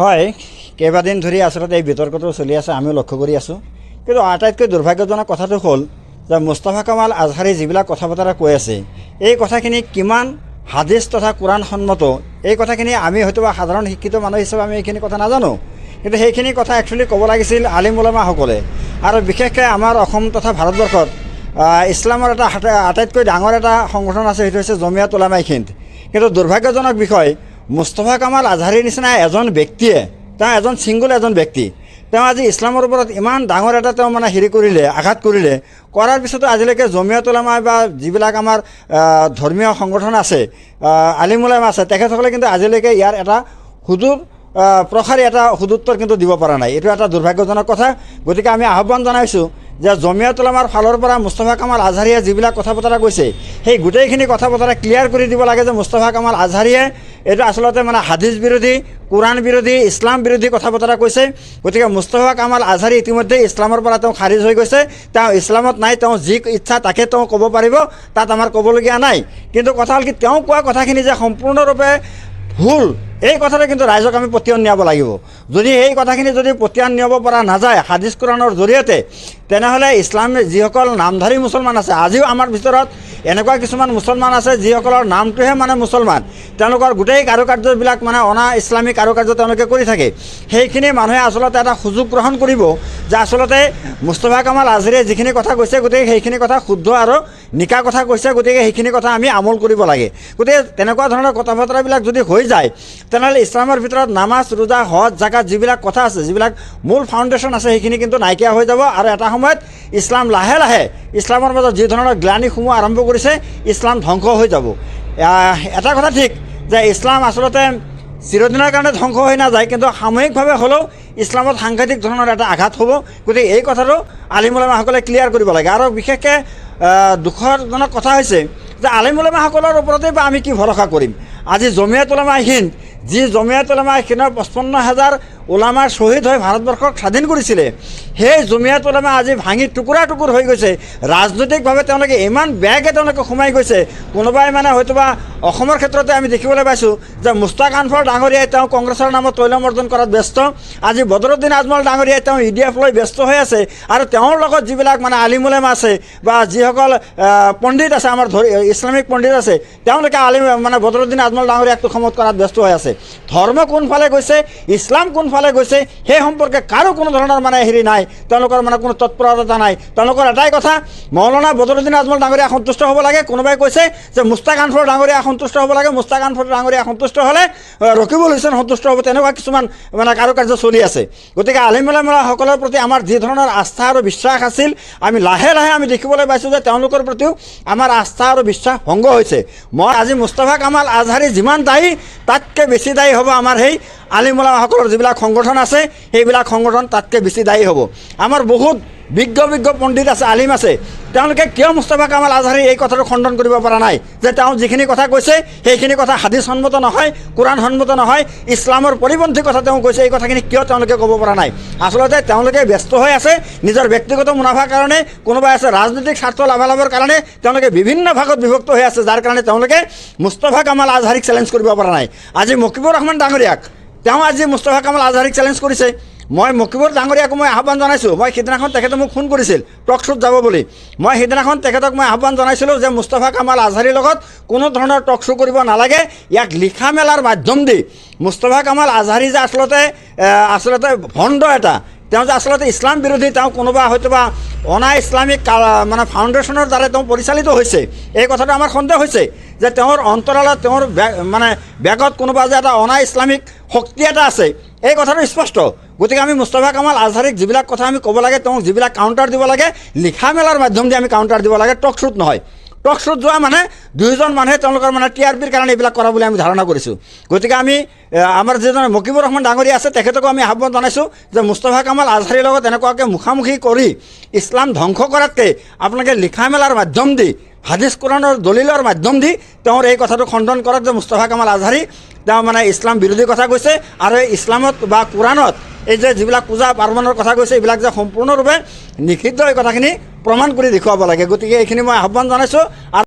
হয়, কেইবাদিন ধৰি আচলতে এই বিতৰ্কটো চলি আছে, আমিও লক্ষ্য কৰি আছোঁ। কিন্তু আটাইতকৈ দুৰ্ভাগ্যজনক কথাটো হ'ল যে মুস্তাফা কামাল আজহাৰী যিবিলাক কথা বতৰা কৈ আছে, এই কথাখিনি কিমান হাদিছ তথা কোৰাণসন্মত, এই কথাখিনি আমি হয়তো বা সাধাৰণ শিক্ষিত মানুহ হিচাপে আমি এইখিনি কথা নাজানো। কিন্তু সেইখিনি কথা একচুৱেলি ক'ব লাগিছিল আলিম ওলামাসকলে। আৰু বিশেষকৈ আমাৰ অসম তথা ভাৰতবৰ্ষত ইছলামৰ এটা আটাইতকৈ ডাঙৰ এটা সংগঠন আছে, সেইটো হৈছে জমিয়াত উলামাই হিন্দ। কিন্তু দুৰ্ভাগ্যজনক বিষয়, মুস্তফা কামাল আজহাৰীৰ নিচিনা এজন ব্যক্তিয়ে, তেওঁ এজন ছিংগল এজন ব্যক্তি, তেওঁ আজি ইছলামৰ ওপৰত ইমান ডাঙৰ এটা তেওঁ মানে হেৰি কৰিলে, আঘাত কৰিলে। কৰাৰ পিছতো আজিলৈকে জমিয়ত উলামা বা যিবিলাক আমাৰ ধৰ্মীয় সংগঠন আছে, আলিম উলামা আছে, তেখেতসকলে কিন্তু আজিলৈকে ইয়াৰ এটা সুদূৰ প্ৰসাৰী এটা সুদুত্তৰ কিন্তু দিব পৰা নাই। এইটো এটা দুৰ্ভাগ্যজনক কথা। গতিকে আমি আহ্বান জনাইছোঁ যে জমিয়ত উলামাৰ ফালৰ পৰা মুস্তফা কামাল আজহাৰীয়ে যিবিলাক কথা বতৰা কৈছে, সেই গোটেইখিনি কথা বতৰা ক্লিয়াৰ কৰি দিব লাগে যে মুস্তফা কামাল আজহাৰীয়ে এইটো আচলতে মানে হাদিছ বিৰোধী, কোৰাণ বিৰোধী, ইছলাম বিৰোধী কথা বতৰা কৈছে। গতিকে মুস্তফা কামাল আজহাৰী ইতিমধ্যে ইছলামৰ পৰা তেওঁ খাৰিজ হৈ গৈছে, তেওঁ ইছলামত নাই, তেওঁ যি ইচ্ছা তাকে তেওঁ ক'ব পাৰিব, তাত আমাৰ ক'বলগীয়া নাই। কিন্তু কথা হ'ল কি, তেওঁ কোৱা কথাখিনি যে সম্পূৰ্ণৰূপে ভুল, এই কথাটো কিন্তু ৰাইজক আমি পতিয়ন নিয়াব লাগিব। যদি এই কথাখিনি যদি পতিয়ন নিয়াব পৰা নাযায় হাদিছ কোৰাণৰ জৰিয়তে, তেনেহ'লে ইছলাম যিসকল নামধাৰী মুছলমান আছে, আজিও আমাৰ ভিতৰত এনেকুৱা কিছুমান মুছলমান আছে যিসকলৰ নামটোহে মানে মুছলমান, তেওঁলোকৰ গোটেই কাৰুকাৰ্যবিলাক মানে অনা ইছলামিক কাৰুকাৰ্য তেওঁলোকে কৰি থাকে। সেইখিনি মানুহে আচলতে এটা সুযোগ গ্ৰহণ কৰিব যে আচলতে মুস্তফা কামাল আজহাৰীয়ে যিখিনি কথা কৈছে, গতিকে সেইখিনি কথা শুদ্ধ আৰু নিকা কথা কৈছে, গতিকে সেইখিনি কথা আমি আমল কৰিব লাগে। গতিকে তেনেকুৱা ধৰণৰ কথা বতৰাবিলাক যদি হৈ যায়, তেনেহ'লে ইছলামৰ ভিতৰত নামাজ, ৰোজা, হজ, জাকাত যিবিলাক কথা আছে, যিবিলাক মূল ফাউণ্ডেশ্যন আছে, সেইখিনি কিন্তু নাইকিয়া হৈ যাব। আৰু এটা সময়ত ইছলাম লাহে লাহে ইছলামৰ মাজত যি ধৰণৰ গ্লানি সোমোৱা আৰম্ভ কৰিছে, ইছলাম ধ্বংস হৈ যাব। এটা কথা ঠিক যে ইছলাম আচলতে চিৰদিনৰ কাৰণে ধ্বংস হৈ নাযায়, কিন্তু সাময়িকভাৱে হ'লেও ইছলামত সাংঘাতিক ধৰণৰ এটা আঘাত হ'ব। গতিকে এই কথাটো আলিম উলামাসকলে ক্লিয়াৰ কৰিব লাগে। আৰু বিশেষকৈ দুখজনক কথা হৈছে যে আলিম উলামাসকলৰ ওপৰতেই বা আমি কি ভৰসা কৰিম? আজি জমিয়ত উলামা হিন্দ, যি জমিয়ত উলামা হিন্দৰ 55,000 ওলামাৰ শ্বহীদ হৈ ভাৰতবৰ্ষক স্বাধীন কৰিছিলে, সেই জমিয়ত উলামা আজি ভাঙি টুকুৰা টুকুৰ হৈ গৈছে। ৰাজনৈতিকভাৱে তেওঁলোকে ইমান বেয়াকৈ তেওঁলোকে সোমাই গৈছে। কোনোবাই মানে হয়তোবা অসমৰ ক্ষেত্ৰতে আমি দেখিবলৈ পাইছোঁ যে মুস্তাক আনফৰ ডাঙৰীয়াই তেওঁ কংগ্ৰেছৰ নামত তৈলমৰ্জন কৰাত ব্যস্ত, আজি বদৰুদ্দিন আজমল ডাঙৰীয়াই তেওঁ ই ডি এফ লৈ ব্যস্ত হৈ আছে। আৰু তেওঁৰ লগত যিবিলাক মানে আলিম উলেমা আছে বা যিসকল পণ্ডিত আছে, আমাৰ ইছলামিক পণ্ডিত আছে, তেওঁলোকে আলিম মানে বদৰুদ্দিন আজমল ডাঙৰীয়াক তোষামোদ কৰাত ব্যস্ত হৈ আছে। ধৰ্ম কোনফালে গৈছে, ইছলাম কোনফালে গৈছে, সেই সম্পৰ্কে কাৰো কোনো ধৰণৰ মানে হেৰি নাই, তেওঁলোকৰ মানে কোনো তৎপৰতা নাই। তেওঁলোকৰ এটাই কথা, মৌলানা বদৰুদ্দিন আজমল ডাঙৰীয়া সন্তুষ্ট হ'ব লাগে। কোনোবাই কৈছে যে মুস্তাক আনফৰ ডাঙৰীয়া সন্তুষ্ট হ'ব লাগে, মুস্তাক আনফৰ ডাঙৰীয়া সন্তুষ্ট হ'লে ৰকিবুল হুছেইন সন্তুষ্ট হ'ব, তেনেকুৱা কিছুমান মানে কাৰুকাৰ্য চলি আছে। গতিকে আলিম উলামাসকলৰ প্ৰতি আমাৰ যি ধৰণৰ আস্থা আৰু বিশ্বাস আছিল, আমি লাহে লাহে আমি দেখিবলৈ পাইছোঁ যে তেওঁলোকৰ প্ৰতিও আমাৰ আস্থা আৰু বিশ্বাস ভংগ হৈছে। মই আজি মুস্তফা কামাল আজহাৰী যিমান দায়ী, তাতকৈ বেছি দায়ী হ'ব আমাৰ সেই আলিম উলামাসকলৰ যিবিলাক সংগঠন আছে, সেইবিলাক সংগঠন তাতকৈ বেছি দায়ী হ'ব। আমাৰ বহুত বিজ্ঞ বিজ্ঞ পণ্ডিত আছে, আলিম আছে, তেওঁলোকে কিয় মুস্তফা কামাল আজহাৰী এই কথাটো খণ্ডন কৰিব পৰা নাই যে তেওঁ যিখিনি কথা কৈছে সেইখিনি কথা হাদিছসন্মত নহয়, কোৰাণসন্মত নহয়, ইছলামৰ পৰিপন্থী কথা তেওঁ কৈছে, এই কথাখিনি কিয় তেওঁলোকে ক'ব পৰা নাই? আচলতে তেওঁলোকে ব্যস্ত হৈ আছে নিজৰ ব্যক্তিগত মুনাফাৰ কাৰণে, কোনোবাই আছে ৰাজনৈতিক স্বাৰ্থ লাভালাভৰ কাৰণে, তেওঁলোকে বিভিন্ন ভাগত বিভক্ত হৈ আছে, যাৰ কাৰণে তেওঁলোকে মুস্তফা কামাল আজহাৰীক চেলেঞ্জ কৰিব পৰা নাই। আজি মকিবুৰ ৰহমান ডাঙৰীয়াক, তেওঁ আজি মুস্তফা কামাল আজহাৰীক চেলেঞ্জ কৰিছে। মই মকিবুৰ ডাঙৰীয়াকো মই আহ্বান জনাইছোঁ। মই সিদিনাখন তেখেতে মোক ফোন কৰিছিল টক শ্ব'ত যাব বুলি। মই সিদিনাখন তেখেতক মই আহ্বান জনাইছিলোঁ যে মুস্তফা কামাল আজহাৰীৰ লগত কোনো ধৰণৰ টক শ্ব' কৰিব নালাগে, ইয়াক লিখা মেলাৰ মাধ্যম দি মুস্তফা কামাল আজহাৰী যে আচলতে ভণ্ড এটা, তেওঁ যে আচলতে ইছলাম বিৰোধী, তেওঁ কোনোবা হয়তোবা অনা ইছলামিক মানে ফাউণ্ডেশ্যনৰ দ্বাৰা তেওঁ পৰিচালিত হৈছে, এই কথাটো আমাৰ সন্দেহ হৈছে যে তেওঁৰ অন্তৰালত তেওঁৰ মানে বেগত কোনোবা যে এটা অনা ইছলামিক শক্তি এটা আছে, এই কথাটো স্পষ্ট। গতিকে আমি মুস্তফা কামাল আজহাৰীক যিবিলাক কথা আমি ক'ব লাগে, তেওঁক যিবিলাক কাউণ্টাৰ দিব লাগে, লিখা মেলাৰ মাধ্যম দি আমি কাউণ্টাৰ দিব লাগে, টক শ্ব'ত নহয়। টক শ্ব'ত যোৱা মানে দুয়োজন মানুহে তেওঁলোকৰ মানে টি আৰ পিৰ কাৰণে এইবিলাক কৰা বুলি আমি ধাৰণা কৰিছোঁ। গতিকে আমি আমাৰ যিজন মকিবুৰ ৰহমান ডাঙৰীয়া আছে, তেখেতকো আমি আহ্বান জনাইছোঁ যে মুস্তফা কামাল আজহাৰীৰ লগত এনেকুৱাকৈ মুখামুখি কৰি ইছলাম ধ্বংস কৰাতকৈ আপোনালোকে লিখা মেলাৰ মাধ্যম দি, হাদিছ কোৰাণৰ দলিলৰ মাধ্যম দি তেওঁৰ এই কথাটো খণ্ডন কৰক যে মুস্তফা কামাল আজহাৰী তেওঁ মানে ইছলাম বিৰোধী কথা কৈছে আৰু এই ইছলামত বা কোৰাণত এই যে যিবিলাক পূজা পাৰ্বণৰ কথা কৈছে, এইবিলাক যে সম্পূৰ্ণৰূপে নিষিদ্ধ, এই কথাখিনি প্ৰমাণ কৰি দেখুৱাব লাগে। গতিকে এইখিনি মই আহ্বান জনাইছোঁ। আৰু